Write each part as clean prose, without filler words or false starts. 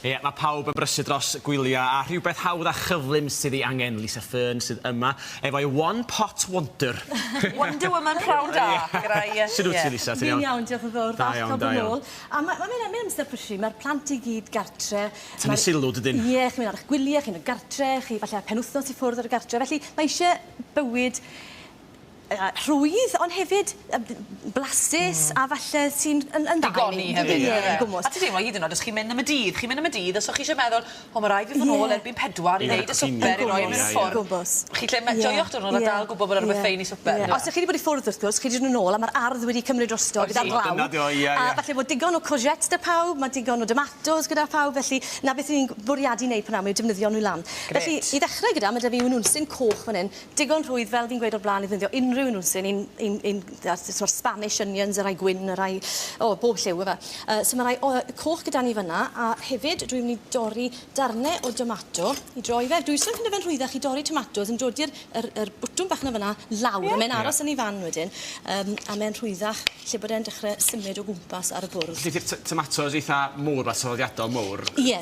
Ie, mae pawb yn brysur dros gwyliau a rhywbeth hawdd a chyflym sydd ei angen. Lisa Fearn sydd yma efo'i One Pot Wonder. Wonder Woman prawn da. Gyda'i... Sut wyt ti, Lisa? Ti'n iawn, diolch yn fawr. Da iawn, da iawn. A mae'n ma ma amser prysur, mae'r plant i gyd gartre. Tynnu sylw, dydyn? Ie, chi'n mynd ar eich gwyliau, chi'n mynd gartre, chi falle penwythnos i ffwrdd ar y gartre. Felly mae eisiau bywyd rhwydd, ond hefyd blasus a falle sy'n yn dda. Digoni hefyd. Ie, yn gwmws. A ti'n teimlo hyd yn oed os chi'n mynd am y dydd, chi'n mynd am y dydd, os o'ch chi eisiau meddwl, o, mae rhaid fi fod nôl erbyn 4 i wneud y swper i roi mewn y ffwrn. Chi'n lle joio'ch diwrnod a dal gwybod bod 'na rhywbeth ffein i swper. Os ych chi wedi bod i ffwrdd wrth gwrs, chi wedi dod yn ôl a mae'r ardd wedi cymryd drosto gyda'r glaw. A falle bod digon o courgettes 'da pawb, mae digon o tomatoes gyda phawb, felly 'na beth ni'n bwriadu wneud p'nawn 'ma yw defnyddio nhw lan. Felly i ddechrau gyda, mae 'da fi winwnsyn coch fan hyn, digon rhwydd, fel fi'n gweud o'r blaen, i ddefnyddio unrhyw winwnsyn, un sort Spanish onions, y rai gwyn, y rai, o, bob lliw yfe. So mae rai o, coch gyda ni fyna, a hefyd dwi'n mynd i dorri darnau o domato i droi fe. Dwi wastad yn ffindo fe'n rhwyddach i dorri tomatos yn dodi'r yr bwtwm bach 'na fyna lawr, a mae'n aros yn ei fan wedyn, a mae'n rhwyddach lle bod e'n dechrau symud o gwmpas ar y bwrdd. Felly di'r tomatos eitha mowr, ma' traddodiadol mowr. Ie.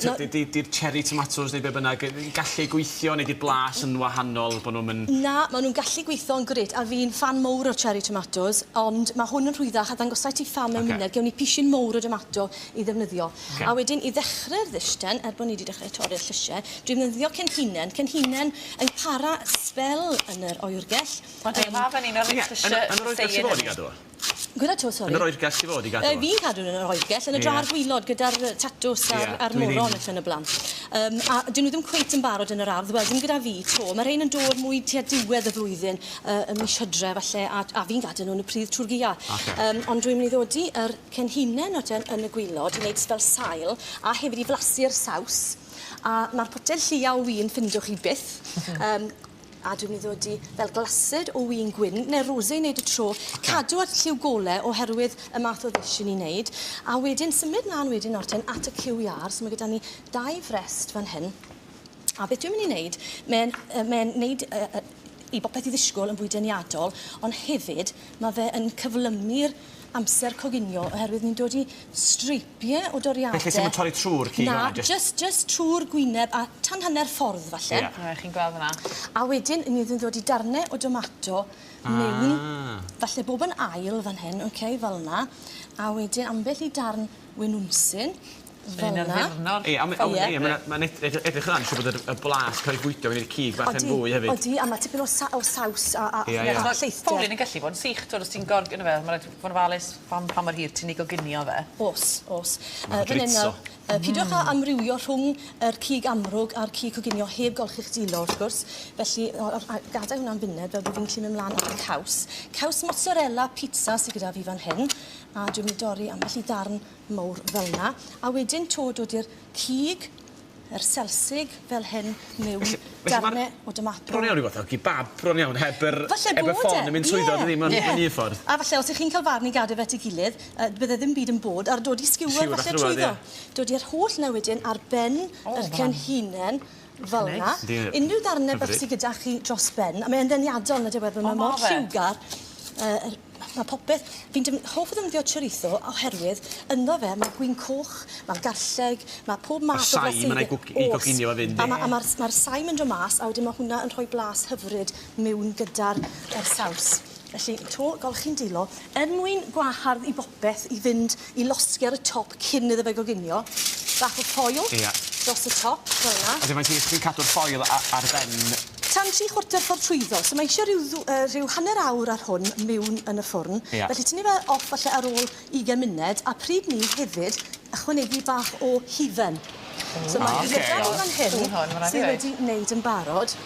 Di'r cherry tomatoes neu be bynnag yn gallu gweithio neu di'r blas yn wahanol bod nhw'n mynd... Na, maen nhw'n gallu gweithio yn grêt a fi'n ffan mowr o'r cherry tomatoes, ond mae hwn yn rhwyddach a ddangosai ti pham mewn munud. Gewn ni pishyn mowr o domato i ddefnyddio. A wedyn i ddechrau'r ddish ten, er bod ni wedi dechrau torri'r llysiau, dwi'n defnyddio cenhinen. Cenhinen yn para sbel yn yr oergell. Mae'n teimlo fel un o'r llysiau Yn yr oergell ti fod i gadw o? Gweda 'to, sori? Yn yr oergell ti fod i gadw o? Fi'n cadw nhw yn yr oergell, yn y jar gwilod gyda'r tatws a'r moron ac yn y blaen. A dyn nhw ddim cweit yn barod yn yr ardd, wel, dim gyda fi 'to. Mae rhein yn dod mwy tua diwedd y flwyddyn, ym mis Hydref falle, a fi'n gadw nhw yn y pridd trwy'r gaea. Ond dwi'n mynd i ddodi yr cenhinen nawr yn y gwilod i wneud fel sail, a hefyd i flasu'r saws. A mae'r potel lleia o win ffindwch chi byth. A dwi'n mynd i ddodi fel glased o win gwyn, neu rosé i wneud y tro, cadw at lliw gole oherwydd y math o ddish i ni'n neud. A wedyn symud mlaen wedyn nawr ten at y cyw iâr, so mae gyda ni 2 frest fan hyn. A beth dwi'n mynd i wneud, mae'n mae wneud i bopeth i ddisgwyl yn fwy deniadol, ond hefyd mae fe yn cyflymu'r amser coginio oherwydd ni'n dod i streipiau o doriadau. Felly ti'n torri trwy'r cig Na, just trwy'r gwyneb a tan hanner ffordd falle. Yeah. Chi'n gweld hwnna. A wedyn ni'n dod i darnau o domato mewn, falle bob yn ail fan hyn, okay, fel yna. A wedyn ambell i darn winwnsyn. Fel yna. Ie, mae'n edrych yna, siŵr bod y blas cael ei bwydo mewn i'r cig bach yn fwy hefyd. Odi, a mae tipyn o saws a lleithder. Ffowlyn yn gallu bod yn sych, os ti'n gorg yn fe, mae'n rhaid fod yn ofalus pa mor hir ti'n ei goginio fe. Os, os. Pidwch â amrywio rhwng yr cig amrwg a'r cig coginio heb golchi'ch dwylo, wrth gwrs. Felly, gadael hwnna'n funud fel bod fi'n gallu mynd mlaen at y caws. Caws mozzarella pizza sydd gyda fi fan hyn. A dwi'n mynd i dorri ambell i darn mowr fel yna. A wedyn to dod i'r cig, yr selsig fel hyn mewn darnau o domato. Bron iawn rhywbeth o gibab, bron iawn, heb y ffon yn mynd trwyddo, dydi, mewn un ffordd. A falle, os ych chi'n cael farn i gadw fe at ei gilydd, bydde ddim byd yn bod, ar dod i sgiwer falle trwyddo. Dod i'r holl na wedyn ar ben yr cenhinen fel yna. Unrhyw darnau bach sydd gyda chi dros ben, a mae'n ddeniadol na dyw e, mae mor lliwgar. Mae popeth... Fi'n hoff o ddefnyddio chorizo oherwydd ynddo fe mae gwin coch, mae garlleg, mae pob math o blasu. Mae'r saim yna i goginio fe fynd. A mae'r saim yn dod mas, a wedyn mae hwnna yn rhoi blas hyfryd mewn gyda'r saws. Felly, to, golchi'n dwylo, er mwyn gwahardd i bopeth i fynd i losgi ar y top cyn iddo fe goginio, bach o foil dros y top, fel yna. A dyma ti'n cadw'r foil ar ben... Tan 3/4 ffordd trwyddo, so mae eisiau rhyw hanner awr ar hwn mewn yn y ffwrn. Felly tynnu fe off falle ar ôl 20 munud, a pryd ni hefyd ychwanegu bach o hufen. So mae gyda ni fan hyn sydd wedi wneud yn barod.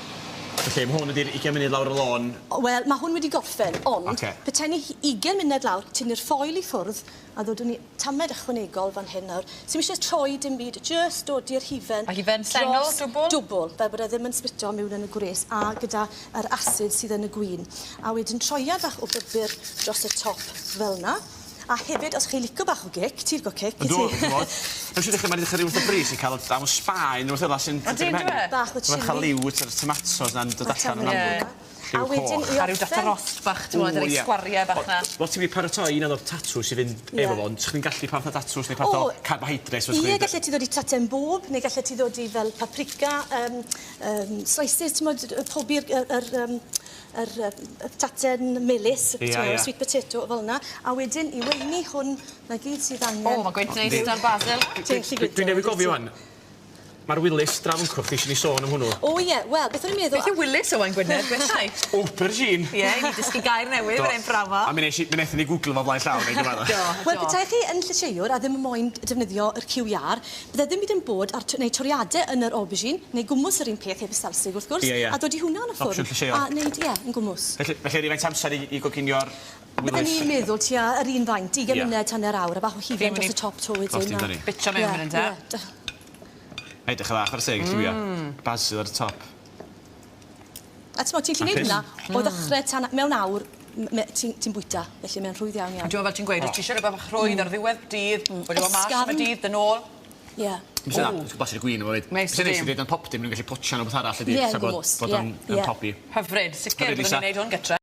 Felly, mae hwn ydy'r 20 munud lawr y lôn? Wel, mae hwn wedi gorffen, ond petai ni 20 munud lawr, tynnu'r ffoil i ffwrdd, a ddodwn ni tamed ychwanegol fan hyn nawr. Sy'm eisiau troi dim byd, jyst dodi'r hufen. A hufen sengl, dwbl? Dwbl, fel bod e ddim yn splito mewn yn y gwres a gyda yr asid sydd yn y gwin. A wedyn troiad bach o bupur dros y top fel yna. A hefyd, os chi'n licio bach o gic, ti'n licio cic? Ydw, dwi'n gwybod. Dwi'n siŵr dechrau, mae'n dechrau rhyw fath o bris i cael am Sbaen, rhywbeth fel 'na sy'n... Ydy, yndyw e? Bach o chilli. Mae'n cael liw, yr tomatos na'n dod allan yn amlwg. Lliw A wedyn coch. i A ryw data orffen- rost bach, ti'n gwbod, Ww, yr ie. sgwariau bach 'na. Wel, ti'n mynd paratoi un o'r tatws i fynd Ie. efo fo, ond chdi'n gallu pa fath o datws neu pa fath o O, carbohydrates os Ie, chdi- gallet ti ddod i taten bob, neu gallet ti ddod i fel paprika, slices, ti'n mod, pobi'r yr, yr, yr, y taten melys, Ie, ti'n mod, ie. sweet potato fel yna. A wedyn i weini hwn, na gyd sydd angen. O, mae gwynt neis da'r basil. Ti'n gallu Dwi gwyntio, newydd wyt gofio ti? wan. Mae'r Willys draw yn cwch, eisiau ni sôn am hwnnw. O ie, wel, beth o'n i'n meddwl... Beth yw Willys Owain Gwynedd, gwellai? Aubergine! Ie, i ni dysgu gair newydd yn ein brama. A mi nes i, mi wnaethon ni googlo fo flaen llaw, neu gyfadda. Do, Wel, do. petai chi yn llysieuwr a ddim yn moyn defnyddio yr cyw iâr, bydde ddim byd yn bod ar neu toriadau yn yr aubergine, neu gwmws yr un peth heb y selsig wrth gwrs, Ie, ie. a dod i hwnna yn y ffwrn. Opsiwn llysieuol. A neud, ie, yn gwmws. Felly, rhywfaint amser i goginio'r Bydden Willys? ni'n meddwl tua yr un faint, 20 Ie. munud, hanner awr, a bach o hufen mynd i dros y top to wedyn. Tosti amdani. Bitio mewn Ie, fan hyn, te. ie. Edrych yn dda, chwarae teg, lliwia. Basil ar y top. A ti'n ti'n gallu neud Hapus. hwnna o ddechrau tan mewn awr, ti'n bwyta, felly mae'n rhwydd iawn iawn. Dwi'n meddwl fel ti'n gweud, os ti eisiau rhywbeth bach rhwydd ar ddiwedd dydd, wedi bod mas am y Ysgafn. dydd, dyn ôl. Ie. Mi sy'n dda, blasu'r gwin efo fyd. Neis Sy'n neis i ydi. ddeud yn popty, maen nhw'n gallu potsian o beth arall ydi. Ie, sa yn gwmws, Bod ie, o'n ie. pobi. Hyfryd, sicr, Hyfryd, byddwn Lisa. ni'n neud hwn gytre.